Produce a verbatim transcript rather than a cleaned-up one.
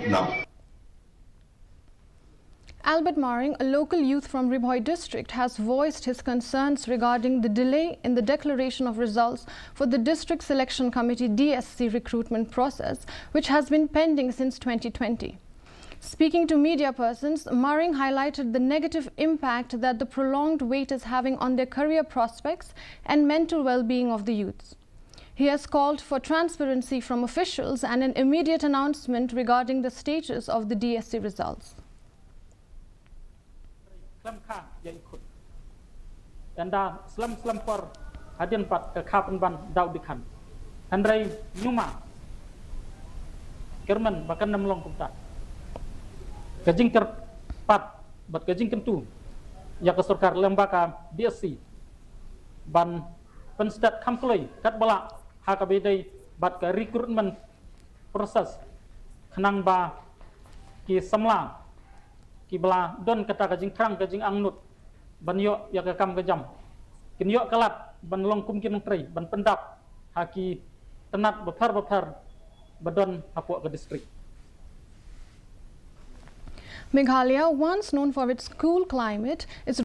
Now, Albert Maring, a local youth from Ri Bhoi district, has voiced his concerns regarding the delay in the declaration of results for the District Selection Committee D S C recruitment process, which has been pending since twenty twenty. Speaking to media persons, Maring highlighted the negative impact that the prolonged wait is having on their career prospects and mental well-being of the youths. He has called for transparency from officials and an immediate announcement regarding the status of the D S C results. Khlem kha ïa i khun. Ynda slem slem por hadien pat ka kha pynban daw dikhan. Hynrei ñiuma kyrmen ba kan ym long kumta. Ka jingkyrpad bad ka jingkyntu ïa ka sorkar lem bad ka D S C ban pynstet kham kloi katba lah ha kaba ïadei bad ka recruitment process khnang ba ki samla kiba la don kata ka jingthrang ka jingangnud ban ïoh ïa ka kam ka jam kin ïoh ka lad ban long kum ki nongtrei ban pyndap ha ki tnat bapher bapher ba don hapoh ka district. Meghalaya, once known for its cool climate, is